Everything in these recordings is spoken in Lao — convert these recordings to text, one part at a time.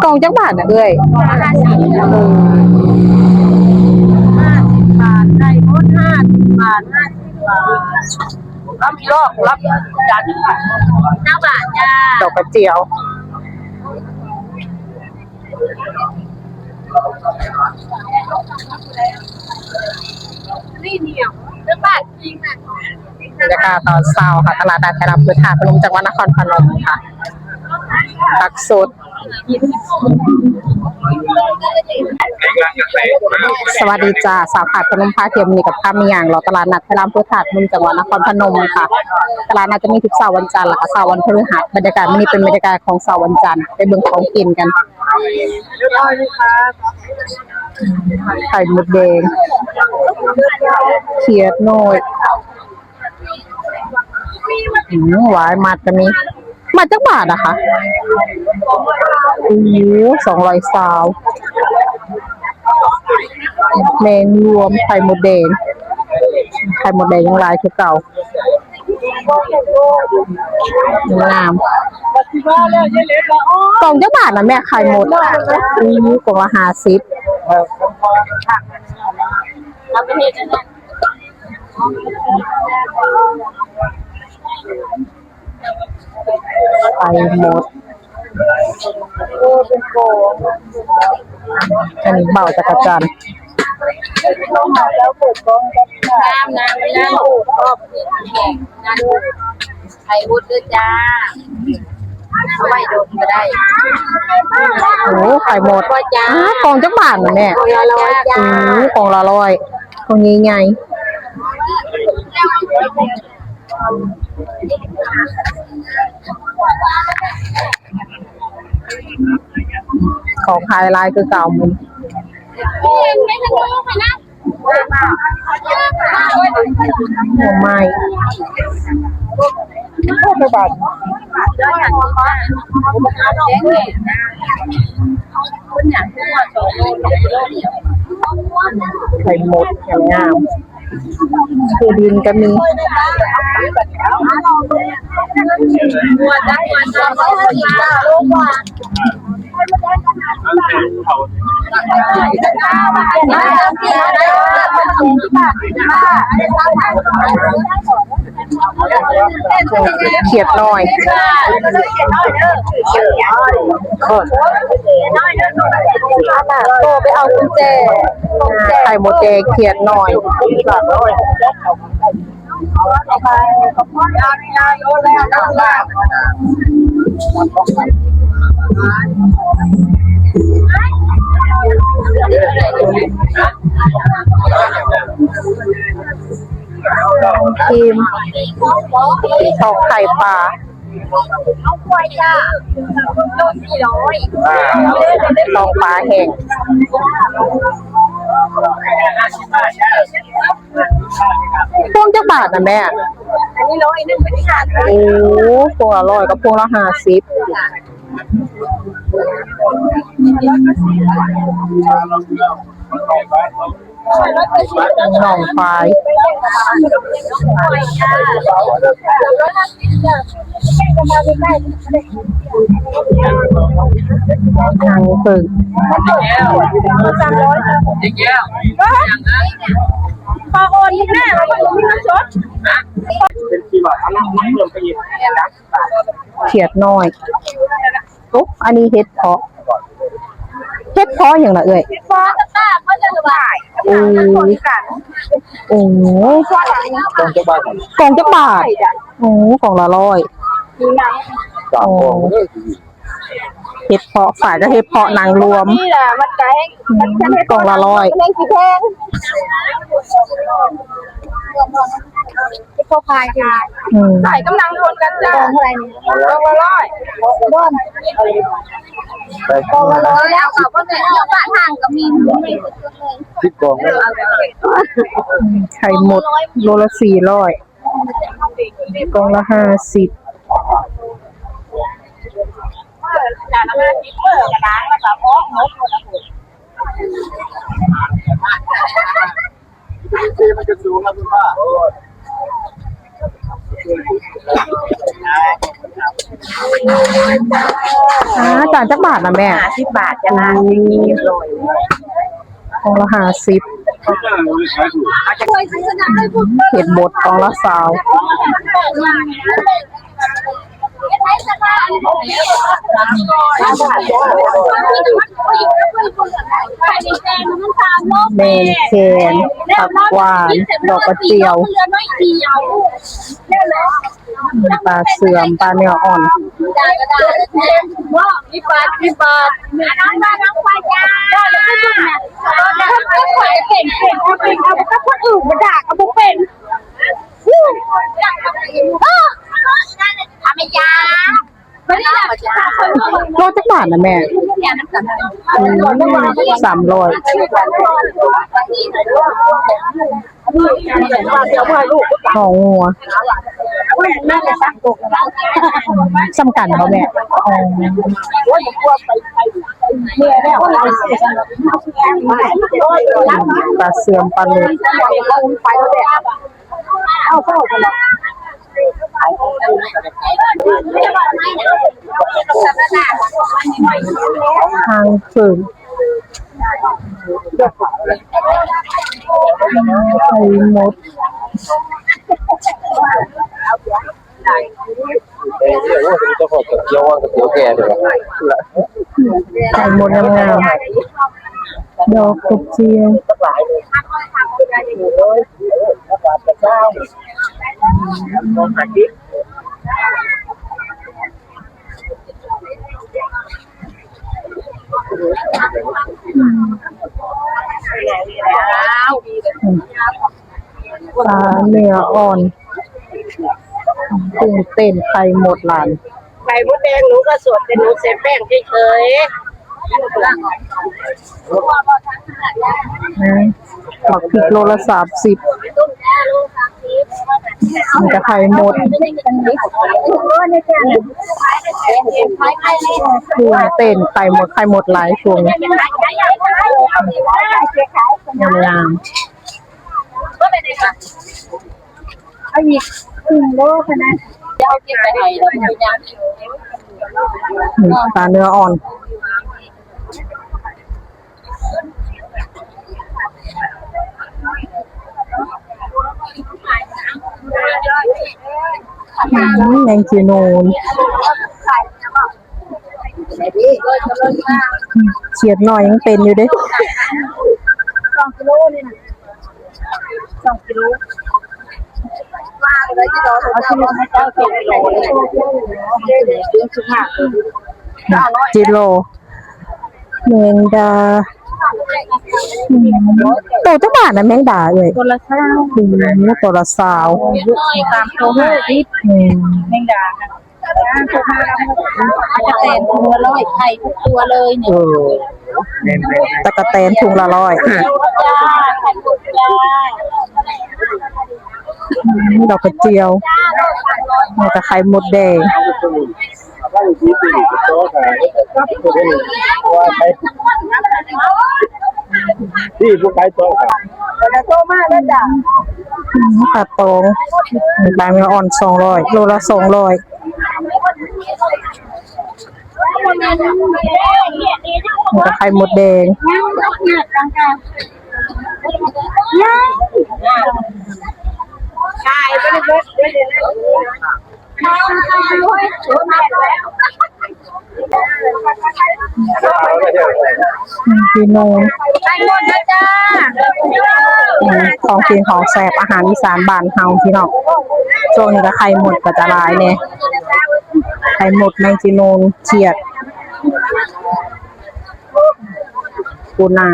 ກ່ອງຈັກບາດນະເອື້ອຍ? ຫ້າສິບ ເອີ ຫ້າສິບບາດ ໄດ້ໝົດ ຫ້າສິບບາດ ຫ້າສິບບາດ ຮັບລອກ ຮັບຈານ ເກົ້າບາດ ເກົ້າບາດຈ້າ ດອກກະຈຽວ. ບັນຍາກາດຕອນເຊົ້າຄ່ະ ຕະຫຼາດນັດໄທລາມເພື່ອທາດພະນົມ ຈັງຫວັດນະຄອນພະນົມຄ່ະ ຜັກສົດ. ສະຫວັດດີຈ້າ ສາວທາດພະນົມພາທ່ຽວ ມື້ນີ້ກໍພາມາຍ່າງເລາະຕະຫຼາດນັດໄທລາມເພື່ອທາດພະນົມ ຈັງຫວັດນະຄອນພະນົມຄ່ະ. ຕະຫຼາດນັດຈະມີທຸກເຊົ້າວັນຈັນ ແລ້ວກໍເຊົ້າວັນພະລືຫັດ. ບັນຍາກາດມື້ນີ້ເປັນບັນຍາກາດຂອງເຊົ້າວັນຈັນ ໄປເບິ່ງຂອງກິນກັນ. ໄຂ່ມົດແດງ ຂຽດນ້ອຍ ອືມ ຫວາຍມັດກໍມີ. ມັດຈັກບາດນະຄະ? ໂອ້ ສອງຮ້ອຍຊາວ. ແມງລວມ ໄຂ່ມົດແດງ ໄຂ່ມົດແດງຍັງຫຼາຍຄືເກົ່າ. ງາມ. ກ່ອງຈັກບາດນະແມ່ ໄຂ່ມົດ? ອູ້ ກ່ອງລະຫ້າສິບ. ໄຂ່ມົດ. ອັນນີ້ເບົ້າຈັກກະຈັນ. ງາມນະ ງາມ. ໄຂ່ມົດເດີຈ້າ ເອົາໄວ້ດົນກໍໄດ້. ໂອ້ ໄຂ່ມົດ. ບໍ່ຈ້າ. ອາ ກ່ອງຈັກບາດນະແມ່? ກ່ອງລະຮ້ອຍຈ້າ. ໂອ້ ກ່ອງລະຮ້ອຍ ກ່ອງໃຫຍ່ໆ. ຂອງຂາຍຫຼາຍຄືເກົ່າມື້ນີ້. ໜໍ່ໄມ້ ໄຂ່ມົດງາມໆ. ປູດິນກໍມີ. ຂຽດນ້ອຍ. ໂທໄປເອົາກຸນແຈ. ໄຂ່ມົດແດງ ຂຽດນ້ອຍ. ທີມ ຊອກໄຂ່ປາ. ເອົາກວຍຈ້າ ໂລສີ່ຮ້ອຍ. ຊອກປາແຫ້ງ. ພວງຈັກບາດນະແມ່? ອັນນີ້ຮ້ອຍໜຶ່ງ ອັນນີ້ຫ້າສິບ. ໂອ້ ພວງລະຮ້ອຍກັບພວງລະຫ້າສິບ. ໜອງຄວາຍ. ຮັງເຜິ້ງ. ສາມຮ້ອຍ. ຂໍໂອນແດ່ ເງິນສົດ. ຂຽດນ້ອຍ. ໂອ້ ອັນນີ້ເຫັດເຜາະ. ເຫັດເຜາະຫຍັງລະເອື້ອຍ? ເຫັດເຜາະ. ໂອ້ ໂອ້ ກອງຈັກບາດ? ກອງຈັກບາດ? ໂອ້ ກອງລະຮ້ອຍ. ໂອ້ ເຫັດເຜາະ ຝ້າຍກັບເຫັດເຜາະນາງລວມ. ກອງລະຮ້ອຍ. ເຂົາຂາຍຢູ່ ອືມ ຂາຍກຳລັງຄົນກັນຈ້າ ກອງເທົ່າໃດນີ້? ກອງລະຮ້ອຍ ບ່ອນ ໄປ ກອງລະຮ້ອຍ ແລ້ວກໍບໍ່ແມ່ນ ຢູ່ປາກທາງກໍມີ ສິບກອງ ໄຂ່ມົດໂລລະສີ່ຮ້ອຍ ກອງລະຫ້າສິບ ອ່າ ຈານຈັກບາດນະແມ່? ຫ້າສິບບາດຈ້າ ລ້າງເປັນທີ່ຮຽບຮ້ອຍ ກອງລະຫ້າສິບ ເຫັດບົດກອງລະຊາວ ແມງແຄງ ຜັກຫວານ ດອກກະຈຽວ ປາເຊື່ອມ ປາເນື້ອອ່ອນ ໂລຈັກບາດນະແມ່? ອືມ ສາມຮ້ອຍ ຫົວງົວ ສ່ຳກັນບໍ່ແມ່? ອໍ ປາເຊື່ອມ ປາເລິດ ຫາງເຜິ້ງ ໄຂ່ມົດ ໄຂ່ມົດງາມໆ ດອກກະຈຽວ. ປາເນື້ອອ່ອນ ກຸ້ງເຕັ້ນ ໄຂ່ມົດຫຼາຍ ໄຂ່ມົດແດງ ໜູກໍສວດ ແຕ່ໜູໃສ່ແປ້ງເສີຍໆ. ໝາກພິກໂລລະສາມສິບ ມັນກະໄຂ່ມົດ ກຸ້ງເຕັ້ນ ໄຂ່ມົດ ໄຂ່ມົດຫຼາຍຊ່ວງນີ້ ງາມໆ. ເອົາອີກຄຶ່ງໂລພຸ້ນນະ ດຽວເອົາເກັບໄປໃຫ້ແລ້ວເປັນຫຍັງ ອືມ ປາເນື້ອອ່ອນ ອືມ ແມງຈີນູນ. ຂຽດນ້ອຍຍັງເປັນຢູ່ເດ້ ສອງກິໂລນີ້ນະ ສອງກິໂລ ເອົາກິໂລໃຫ້ເຈົ້າ ສອງກິໂລ ເຈັດໂລ ແມງດາ ໂຕຈັກບາດນະແມງດາເອີຍ? ໂຕລະຊາວ ໂຕລະຊາວ ຕາມໂຕຫ້າສິບ ອືມ ແມງດາ. ຕະກະແຕນຖົງລະຮ້ອຍ ໄຂ່ທຸກຕົວເລີຍນີ້ ເອີ ຕະກະແຕນຖົງລະຮ້ອຍ ດອກກະຈຽວ ແລ້ວກະໄຂ່ມົດແດງ ນີ້ຜູ້ຂາຍຕົວ ປາຕອງ ປາເນື້ອອ່ອນ ສອງຮ້ອຍ ໂລລະສອງຮ້ອຍ. ແລ້ວກະໄຂ່ມົດແດງ ຂາຍໄປເບິດເລີຍ ພີ່ນ້ອງ ໄຂ່ມົດເດີຈ້າ ອືມ ຂອງກິນຂອງແຊບ ອາຫານອີສານບ້ານເຮົາພີ່ນ້ອງ ຊ່ວງນີ້ກະໄຂ່ມົດກະຈະຫຼາຍແດ່ ໄຂ່ມົດ ແມງຈີນູນ ຂຽດ ປູນາ.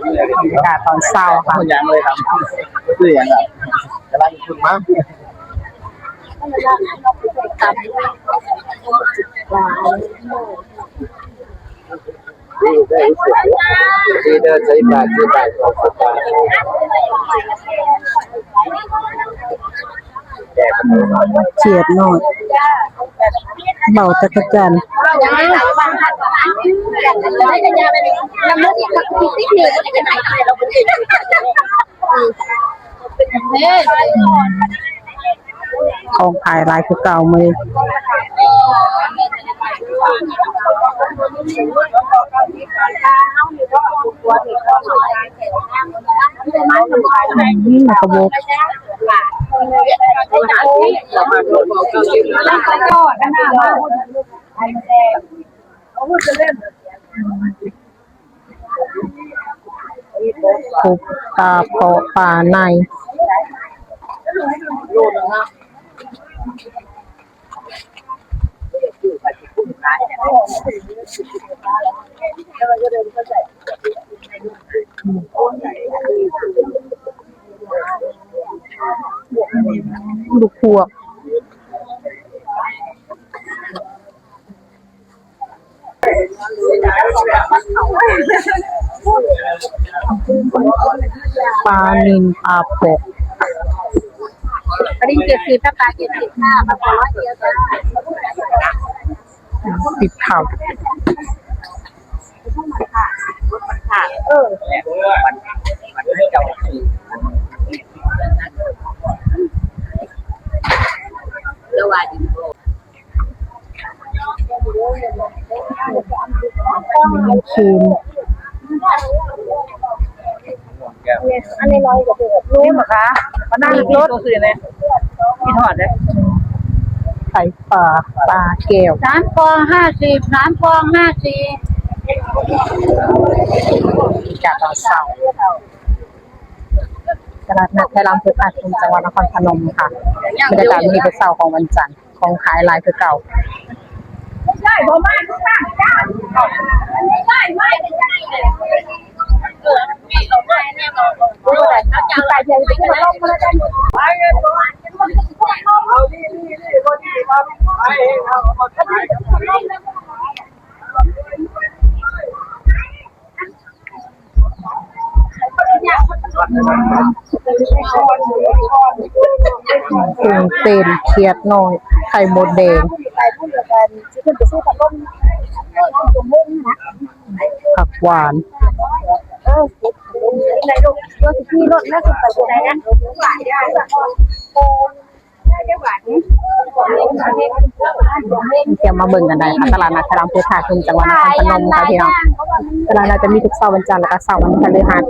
ບັນຍາກາດຕອນເຊົ້າຄ່ະ ຍັງເລີຍຄັບ ຄືຫຍັງຄັບ ກຳລັງຂຶ້ນມາ ດີເດີ ໃສ່ບາດ ໃສ່ບາດ ຂອບຄຸນ ຂຽດນ້ອຍ ເບົາຈັກກະຈັ່ນ ຂອງຂາຍຫຼາຍຄືເກົ່າມື້ນີ້. ອືມ ຂະບົກ ກົບ ປາເພາະ ປາໄນ. ລູກພວກ ປານິນ ປາເປາະ ປານິນເຈັດສິບ ປາເປັດສິບ ປາເປາະຮ້ອຍດຽວຈ້າ. ຕິດເຂົ້າ ເອີ ຄືນ ອັນນ້ອຍໆ ກໍຄື ນີ້ໝາກຄາ ມານັ່ງລົດ ມີທອດເດ້ ໄຂ່ປາ ປາແກ້ວ ສາມຟອງຫ້າສິບ ສາມຟອງຫ້າສິບ. ກາດຕອນເຊົ້າ ຕະຫຼາດນັດໄທລາມພຸດ ທ່າທຸມ ຈັງຫວັດນະຄອນພະນົມຄ່ະ. ບັນຍາກາດມື້ນີ້ເປັນເຊົ້າຂອງວັນຈັນ ຂອງຂາຍຫຼາຍຄືເກົ່າ. กุ้งเต้น เขียดน้อย ไข่มดแดง ผักหวาน เดี๋ยวมาเบิ่งกันได้ค่ะ ตลาดนัดไทรามพุทธาคม จังหวัดนครพนมค่ะพี่น้อง ตลาดนัดจะมีทุกเสาร์วันจันทร์ แล้วก็เสาร์วันพฤหัส